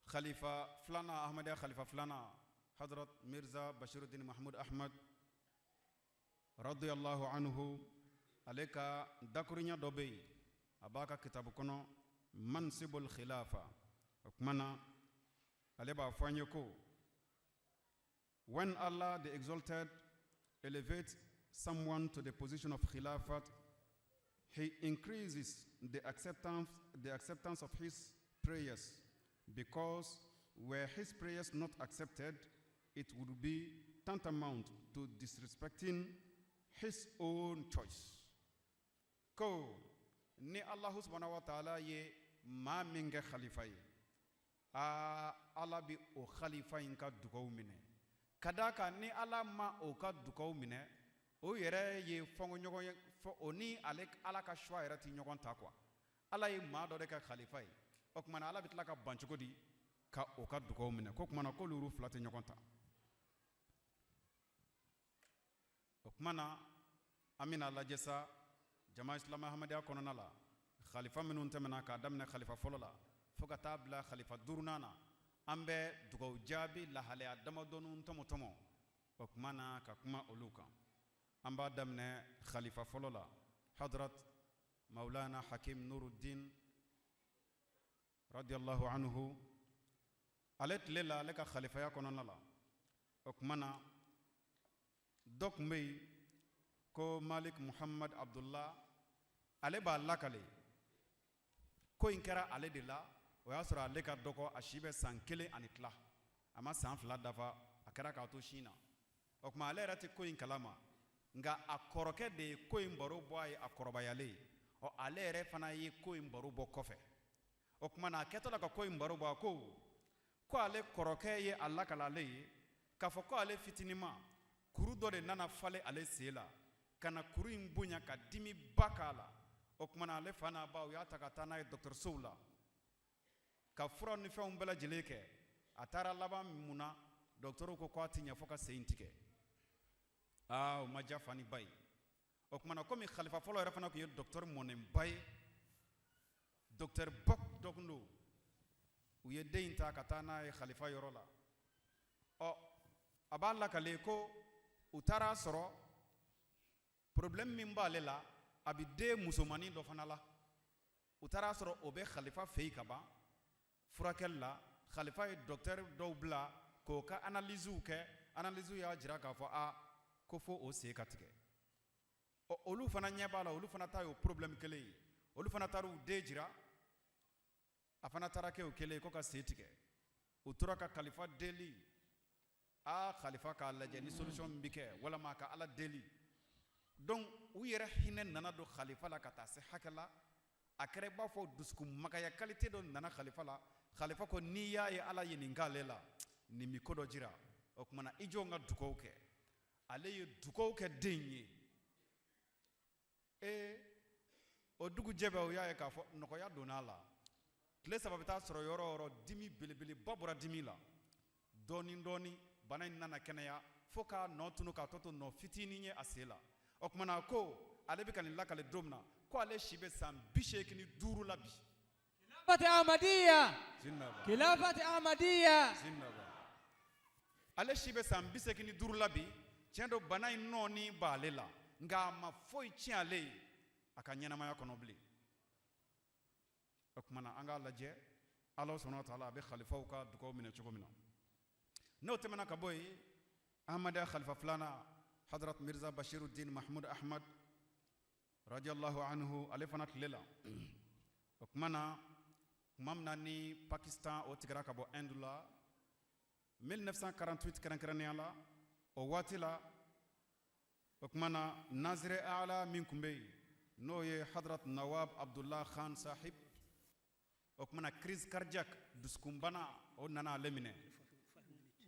khalifa filanan, Ahmadiyya khalifa filanan, Hadrat Mirza Bashiruddin Mahmud Ahmad radiyallahu anhu, ale ka dakurunya dɔ bɛ yen, a b'a ka kitabu kɔnɔ, Mansibul Khilafa. O kuma na, ale b'a fɔ an ye ko: "When Allah the Exalted elevates someone to the position of Khilafat, he increases the acceptance of his prayers, because were his prayers not accepted, it would be tantamount to disrespecting his own choice." Ko ni Allahu subhanahu wa ta'ala ye maa min kɛ khalifa ye, aa, Ala bi o khalifa in ka dugaw minɛ, ka d'a kan ni Ala ma o ka dugaw minɛ, o yɛrɛ ye fɔnkɔɲɔgɔn ye fɔ o ni ale Ala ka choix yɛrɛ ti ɲɔgɔn ta quoi. Ala ye maa dɔ de kɛ khalifa ye, o tuma na, Ala bɛ tila ka ban cogo di ka o ka dugaw minɛ? Ko tuma na, k'olu fila tɛ ɲɔgɔn ta. O tuma na, an bɛna lajɛ sa, jama silamɛ Ahmadiyya kɔnɔna la, khalifa minnu tɛmɛna, k'a daminɛ khalifa fɔlɔ la fo ka taa bila khalifa duurunan na, an bɛ dugawu jaabi lahalaya damadɔninw tɔmɔ tɔmɔ, o tuma na, ka kuma olu kan. An b'a daminɛ khalifa fɔlɔ la, Hadrat Maulana Hakim Nuruddin radiyallahu anhu. Ale tile la, ale ka khalifaya kɔnɔna la, o tuma na, dɔ tun bɛ yen ko Malik Muhammad Abdullah. Ale b'a lakale ko in kɛra ale de la. O y'a sɔrɔ ale ka dɔgɔ, a si bɛ san 1 ani tila, a ma san 2 dafa, a kɛra k'a to sin na. O tuma, ale yɛrɛ tɛ ko in kalama, nka a kɔrɔkɛ de ye ko in baro bɔ a ye a kɔrɔbayalen. Ɔ, ale yɛrɛ fana ye ko in baro bɔ kɔfɛ. O tuma na, a kɛtɔ la ka ko in baro bɔ, a ko ale kɔrɔkɛ ye a lakala ale ye k'a fɔ ko ale fitininma, kuru dɔ de nana falen ale sen la, ka na kuru in bonya ka dimi ba k'a la. O tuma na, ale fa n'a ba, u y'a ta ka taa n'a ye dɔgɔtɔrɔsow la ka fura ni fɛnw bɛɛ lajɛlen kɛ. A taara laban mun na, dɔgɔtɔrɔw ko k'a ti ɲɛ fo ka sen in tigɛ. Aa, o ma diya fa ni ba ye. O tuma na, komi khalifa fɔlɔ yɛrɛ fana tun ye dɔgɔtɔrɔ mɔnɛba ye, dɔgɔtɔrɔ ba dɔ tun don, u ye den in ta ka taa n'a ye khalifa yɔrɔ la. Ɔ, a b'a lakale ko u taara sɔrɔ problème min b'ale la, a bɛ den musomannin dɔ fana la. U taara sɔrɔ o bɛ khalifa fɛ yen ka ban furakɛli la. Khalifa ye docteur dɔw bila k'o ka analysew kɛ. Analysew y'a jira k'a fɔ a ko fo o sen ka tigɛ. Ɔ, olu fana ɲɛ b'a la, olu fana ta y'o problème kelen ye. Olu fana taara u den jira, a fana taara kɛ o kelen ye, ko ka sen tigɛ. U tora ka khalifa deli, a khalifa k'a lajɛ ni solution min bɛ kɛ, walama ka Ala deli. Donc u yɛrɛ hinɛ nana don khalifa la ka taa se hakɛ la, a kɛra i b'a fɔ dusukun magaya qualité dɔ nana khalifa la. Khalifa ko n'i y'a ye Ala ye nin k'ale la, nin bi ko dɔ jira. O kumana, i jɔ n ka dugawu kɛ. Ale ye dugawu kɛ den ye. Ee, o dugujɛ bɛɛ, o y'a ye k'a fɔ nɔgɔya donna a la. Tile 3 bɛ taa sɔrɔ yɔrɔ o yɔrɔ, dimi belebeleba bɔra dimi la. Dɔɔni dɔɔni, bana in nana kɛnɛya fo k'a nɔ tunu, k'a tɔ to nɔ fitinin ye a sen la. O kumana, ko ale bɛ ka nin lakale don min na, ko ale si bɛ san 85 la bi. Khilafat Ahmadiyya. Zindabad. Khilafat Ahmadiyya. Zindabad. Ale si bɛ san 85 la bi. Tiɲɛ don, bana in nɔɔni b'ale la, nka a ma foyi tiɲɛ ale ye a ka ɲɛnamaya kɔnɔ bilen. O tuma na, an k'a lajɛ, Ala subhanahu wa taala a bɛ khalifaw ka dugaw minɛ cogo min na. N'o tɛmɛna ka bɔ yen, Ahmadiyya khalifa filanan, Hadrat Mirza Bashiruddin Mahmud Ahmad radiyallahu anhu, ale fana tile la, o tuma na, tuma min na ni Pakistan o tigɛra ka bɔ Inde la 1948 kɛrɛnkɛrɛnnenya la, o waati la, o tuma na, Nazire Ala min tun bɛ yen, n'o ye Hadrat Nawab Abdullah Khan Sahib. O tuma na crise cardiaque, dusukunbana, o nana ale minɛ.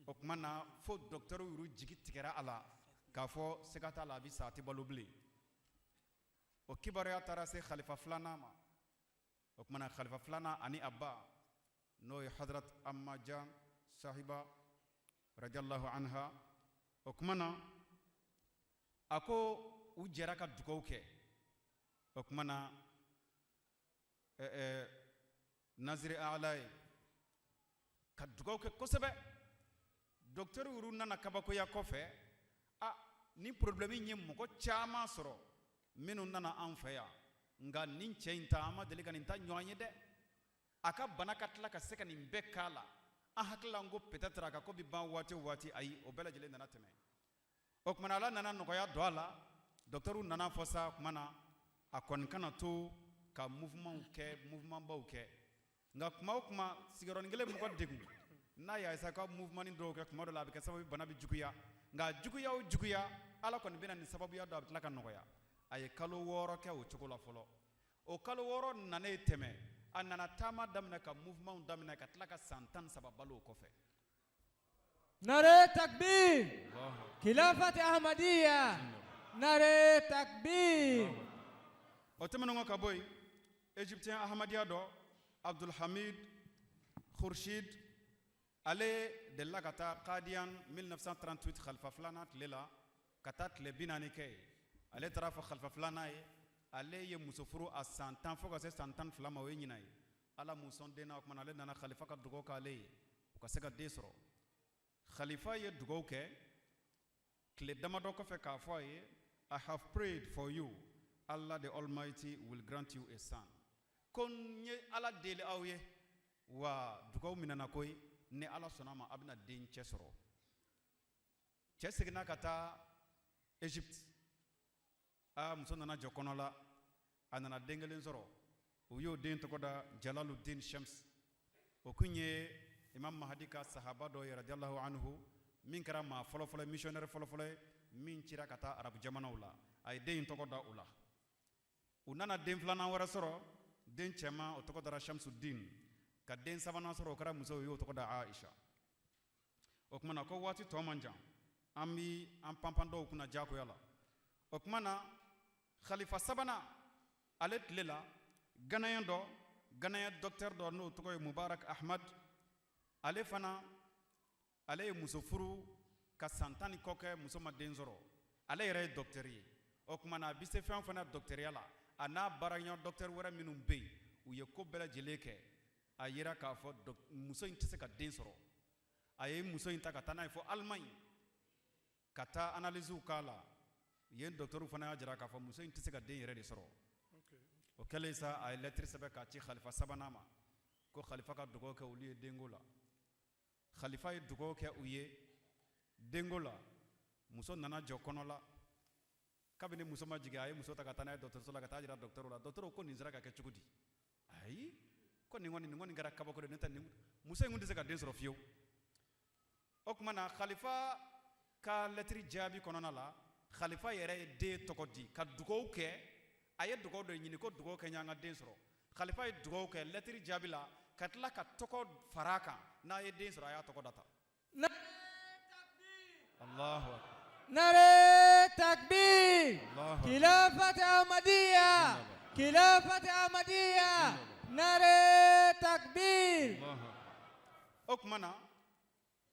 O tuma na fo dɔkitɛriw yɛrɛ jigi tigɛra a la k'a fɔ siga t'a la, a bɛ sa, a tɛ balo bilen. O kibaruya taara se khalifa filanan ma. O tuma na khalifa filanan ani a ba, n'o ye Hadrat Amma Jan Sahiba radiallahu anha. O tuma na a ko u jɛra ka dugaw kɛ. O tuma na Naziri Ala ye ka dugaw kɛ kosɛbɛ. Dɔkitɛriw yɛrɛ nana kabakoya kɔfɛ. A ni problème ye mɔgɔ caman sɔrɔ minnu nana an fɛ yan, nka nin cɛ in ta, an ma deli ka nin ta ɲɔgɔn ye dɛ. A ka bana ka tila ka se ka nin bɛɛ k'a la, an hakili la ko peut-être a ka ko bɛ ban waati o waati. Ayi, o bɛɛ lajɛlen nana tɛmɛ. O tuma na Ala nana nɔgɔya don a la. Dɔkitɛriw nana fɔ sa, o tuma na a kɔni kana to ka mouvement kɛ, mouvement baw kɛ. Nka kuma o kuma, sigiyɔrɔnin kelen mɔgɔ degun, n'a y'a essayer ka mouvement dɔw kɛ, kuma dɔ la a bɛ kɛ sababu bana bɛ juguya. Nka juguya o juguya, Ala kɔni bɛna nin sababuya dɔn, a bɛ tila ka nɔgɔya. A ye kalo 6 kɛ o cogo la fɔlɔ. O kalo 6 nanen tɛmɛ, a nana taama daminɛ, ka mouvement daminɛ, ka tila ka san 13 balo o kɔfɛ. Nare takbir. Khilafat Ahmadiyya. Nare takbir. O tɛmɛnen kɔ ka bɔ yen, égyptien Ahmadiyya dɔ, Abdulhamid Khurshid, ale delila ka taa Qadian 1938, khalifa filanan tile la, ka taa tile 40 kɛ yen. Ale taara fɔ khalifa filanan ye, ale ye muso furu a san 10 fo ka se san 12 ma, o ye ɲinan ye. Ala m'u sɔn den na. O tuma na ale nana khalifa ka dugawu k'ale ye, u ka se ka den sɔrɔ. Khalifa ye dugawu kɛ tile damadɔ kɔfɛ k'a fɔ a ye: "I have prayed for you, Allah the Almighty will grant you a son." Ko n ye Ala deli aw ye, wa dugawu minɛna koyi, ni Ala sɔnna ma, a bɛna den cɛ sɔrɔ. Cɛ seginna ka taa Egypte. A muso nana jɔ kɔnɔ la, a nana den kelen sɔrɔ. U y'o den tɔgɔ da Jalaluddin Shams. O kun ye Imam Mahadi ka sahaba dɔ ye radiallahu anhu, min kɛra maa fɔlɔfɔlɔ, missionnaire fɔlɔfɔlɔ ye min cira ka taa arabu jamanaw la. A ye den in tɔgɔ da o la. U nana den filanan wɛrɛ sɔrɔ, den cɛman, o tɔgɔ dara Shamsuddin. Ka den sabanan sɔrɔ, o kɛra muso, u y'o tɔgɔ da Aisha. O tuma na ko waati tɔ man jan, an bi an panpan dɔw kunna diyagoya la. O tuma na khalifa sabanan ale tile la, Ghanéen dɔ, Ghanéen docteur dɔ, n'o tɔgɔ ye Mubarak Ahmad, ale fana, ale ye muso furu ka san 10 ni kɔ kɛ, muso ma den sɔrɔ. Ale yɛrɛ ye docteur ye. O tuma na a bɛ se fɛn o fɛn na docteurya la, a n'a baaraɲɔgɔn docteur wɛrɛ minnu bɛ yen, u ye ko bɛɛ lajɛlen kɛ. A yira k'a fɔ muso in tɛ se ka den sɔrɔ. A ye muso in ta ka taa n'a ye fo Allemagne, ka taa analysew k'a la yen. Docteur fana y'a jira k'a fɔ muso in tɛ se ka den yɛrɛ de sɔrɔ. O kɛlen sa, a ye lettre sɛbɛn k'a ci khalifa sabanan ma ko khalifa ka dugawu kɛ olu ye denko la. Khalifa ye dugawu kɛ u ye denko la. Muso nana jɔ kɔnɔ la. Kabini muso ma jigin, a ye muso ta ka taa n'a ye dɔgɔtɔrɔso la, ka taa jira dɔgɔtɔrɔ la. Dɔgɔtɔrɔw ko nin sera ka kɛ cogo di? Ayi, ko nin kɔni kɛra kabako de, n'o tɛ nin muso in kun tɛ se ka den sɔrɔ fiyewu. O tuma na khalifa ka lɛtiri jaabi kɔnɔna la, khalifa yɛrɛ ye den tɔgɔ di ka dugawu kɛ. A ye dugawu dɔ ɲini ko dugawu kɛ n y'an ka den sɔrɔ. Khalifa ye dugawu kɛ lɛtiri jaabi la, ka tila ka tɔgɔ fara a kan: n'a ye den sɔrɔ, a y'a tɔgɔ da tan. Allahu akbar. Nare takbir. Allahu akbar. Khilafat Ahmadiyya. Khilafat Ahmadiyya. Nare takbir. Allahu akbar. O tuma na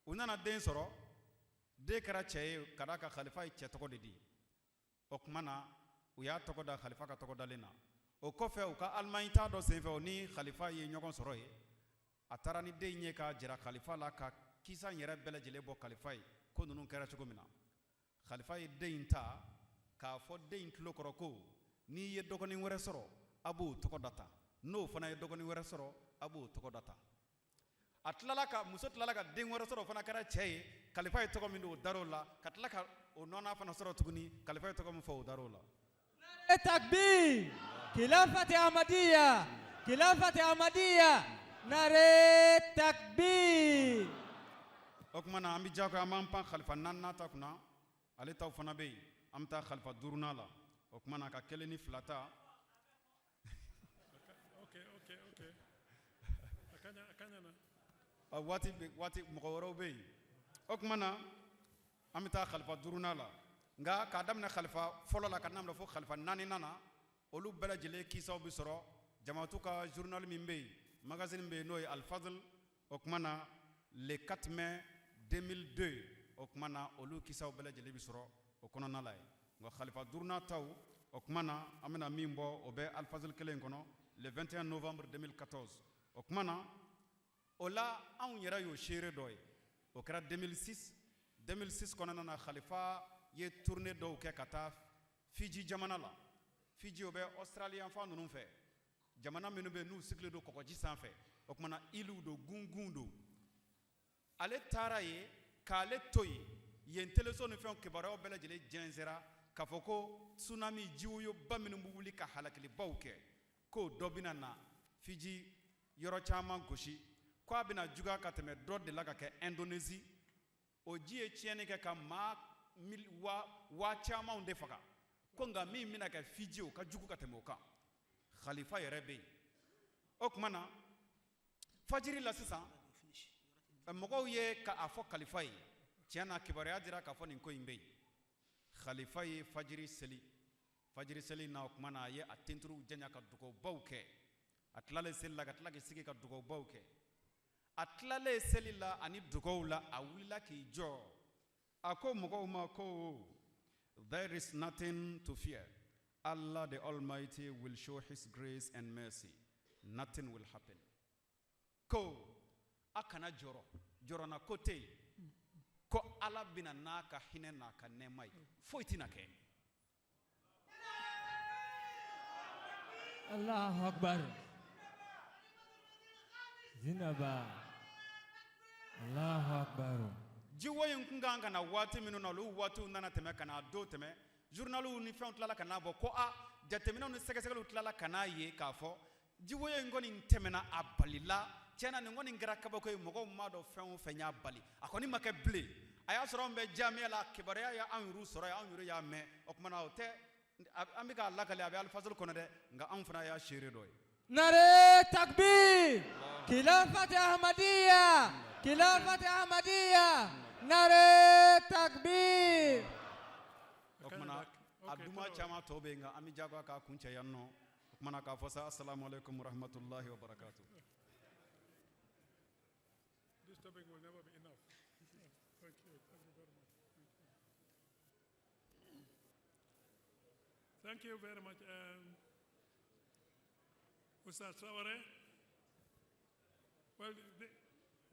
u nana den sɔrɔ. Den kɛra cɛ ye, ka d'a kan khalifa ye cɛ tɔgɔ de di. O tuma na u y'a tɔgɔ da khalifa ka tɔgɔ dalen na. O kɔfɛ, u ka Alimaɲi ta dɔ senfɛ, o ni khalifa ye ɲɔgɔn sɔrɔ yen. A taara ni den in ye k'a jira khalifa la, ka kisa in yɛrɛ bɛɛ lajɛlen bɔ khalifa ye, ko ninnu kɛra cogo min na. Khalifa ye den in ta k'a fɔ den in tulo kɔrɔ ko n'i ye dɔgɔnin wɛrɛ sɔrɔ, a b'o tɔgɔ da tan; n'o fana ye dɔgɔnin wɛrɛ sɔrɔ, a b'o tɔgɔ da tan. A tilala ka muso tilala ka den wɛrɛ sɔrɔ, o fana kɛra cɛ ye. Khalifa ye tɔgɔ min don, o dar'o la. Ka tila ka o nɔnɔ fana sɔrɔ tuguni, khalifa ye tɔgɔ min fɔ, o dar'o la. Nare takbir. Khilafat Ahmadiyya. Khilafat Ahmadiyya. Nare takbir. O tuma na an bɛ jagoya, an b'an pan khalifa naaninan ta kunna. Ale taw fana bɛ yen. An bɛ taa khalifa duurunan la. O tuma na ka kelen ni fila ta. Okay. A kaɲana. A waati bɛ, waati mɔgɔ wɛrɛw bɛ yen. O tuma na, an bɛ taa khalifa duurunan la, nka k'a daminɛ khalifa fɔlɔ la ka n'a minɛ fo khalifa naaninan na, olu bɛɛ lajɛlen kisaw bɛ sɔrɔ jamaatu ka journal min bɛ yen, magazine bɛ yen, n'o ye Alfadl. O tuma na, le 4 mai 2002, o tuma na, olu kisaw bɛɛ lajɛlen bɛ sɔrɔ o kɔnɔna la yen. Nka khalifa duurunan taw, o tuma na, an bɛna min bɔ, o bɛ Alfadl kelen kɔnɔ, le 21 novembre 2014. O tuma na, o la anw yɛrɛ y'o seere dɔ ye. O kɛra 2006. 2006 kɔnɔna na, khalifa ye tournée dɔw kɛ ka taa Fiji jamana la. Fiji, o bɛ Australie yanfan ninnu fɛ, jamana minnu bɛ n'u sigilen don kɔgɔji sanfɛ. O kumana, îlew don, gungun don. Ale taara yen k'ale to yen, yen teleso ni fɛnw kibaruyaw bɛɛ lajɛlen jɛnsɛra k'a fɔ ko tsunami, jiwoyoba minnu bɛ wuli ka halakilibaw kɛ, k'o dɔ bɛna na Fiji yɔrɔ caman gosi, k'a bɛna juguya ka tɛmɛ dɔ de la ka kɛ Indonésie. O ji ye tiɲɛni kɛ ka maa mil waa waa camanw de faga, ko nka min bɛna kɛ Fiji, o ka jugu ka tɛmɛ o kan. Khalifa yɛrɛ bɛ yen. O tuma na, fajiri la sisan, mɔgɔw ye ka a fɔ khalifa ye, tiɲɛ na, kibaruya dira k'a fɔ nin ko in bɛ yen. Khalifa ye fajiri seli. Fajiri seli na, o tuma na, a ye a tenturuw janya ka dugawubaw kɛ. A tilalen seli la, ka tila k'i sigi ka dugawubaw kɛ. A tilalen seli la ani dugawu la, a wulila k'i jɔ, a ko mɔgɔw ma ko: "There is nothing to fear. Allah the Almighty will show his grace and mercy. Nothing will happen." Ko a kana jɔrɔ, jɔrɔna ko tɛ yen, ko Ala bɛna n'a ka hinɛ n'a ka nɛɛma ye, foyi tɛna kɛ. Allahu Akbar. Zindabad. Allahu Akbar. Jiwo in kun kan ka na waati minnu na, olu waatiw nana tɛmɛ ka na don tɛmɛ. Journaliw ni fɛnw tilala ka n'a bɔ ko a jateminɛw ni sɛgɛsɛgɛliw tilala ka n'a ye k'a fɔ jiwoyo in kɔni tɛmɛna, a balila. Tiɲɛna, nin kɔni kɛra kabako ye, mɔgɔw m'a dɔn fɛn o fɛn y'a bali, a kɔni ma kɛ bilen. A y'a sɔrɔ anw bɛ jamiya la, kibaruya ye anw yɛrɛw sɔrɔ yen, anw yɛrɛ y'a mɛn. O kumana, o tɛ an bɛ k'a lakale, a bɛ Alifasol kɔnɔ dɛ, nka anw fana y'a seere dɔ ye. Nare takbir. Khilafat Ahmadiyya. Khilafat Ahmadiyya. Nare takbir. O kumana, a duma caman tɔ bɛ yen, nka an bɛ jagoya k'a kun cɛ yan nɔ. O kumana, k'a fɔ sa, asalamu aleykum warahmatulahi wabarakatuh. This topic will never be enough. Thank you. Thank you very much. Thank you. Thank you very much, Ustaz Traore. Well,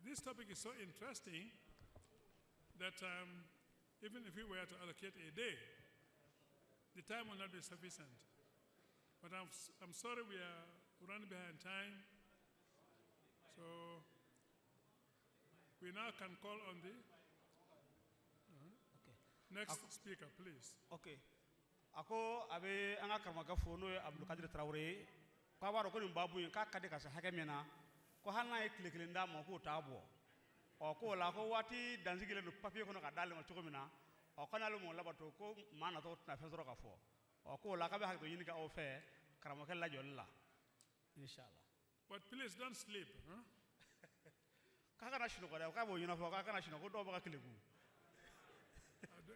this topic is so interesting that even if we were to allocate a day, the time will not be sufficient. But I'm sorry, we are running behind time. So we now can call on the next speaker, please. Ok, a ko a bɛ an ka karamɔgɔkɛ fo, n'o ye Abudulkadiri Tarawele ye, k'a b'a dɔn ko nin baabu in k'a ka di ka se hakɛ min na, ko hali n'a ye tile kelen d'a ma, k'o t'a bɔ. Ɔ, k'o la ko waati dansigilen don papiye kɔnɔ ka d'ale ma cogo min na, ɔ, ko n'ale m'o labato, ko maa natɔ tɛna fɛn sɔrɔ ka fɔ. Ɔ, k'o la k'a bɛ hakɛto ɲini kɛ aw fɛ karamɔgɔkɛ lajɔli la, inshallah. But please don't sleep. Huh? K'a kana sunɔgɔ dɛ, k'a b'o ɲɛnafɔ, k'a kana sunɔgɔ, ko dɔw bɛ ka keleku.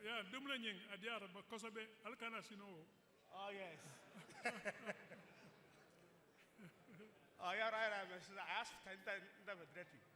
Yeah, dumuni ɲin a diyara ba kosɛbɛ, hali kana sunɔgɔ. Oh yes. Oh, yɔrɔ yɛrɛ mɛ sisan a y'a ta n ta fɛ direct.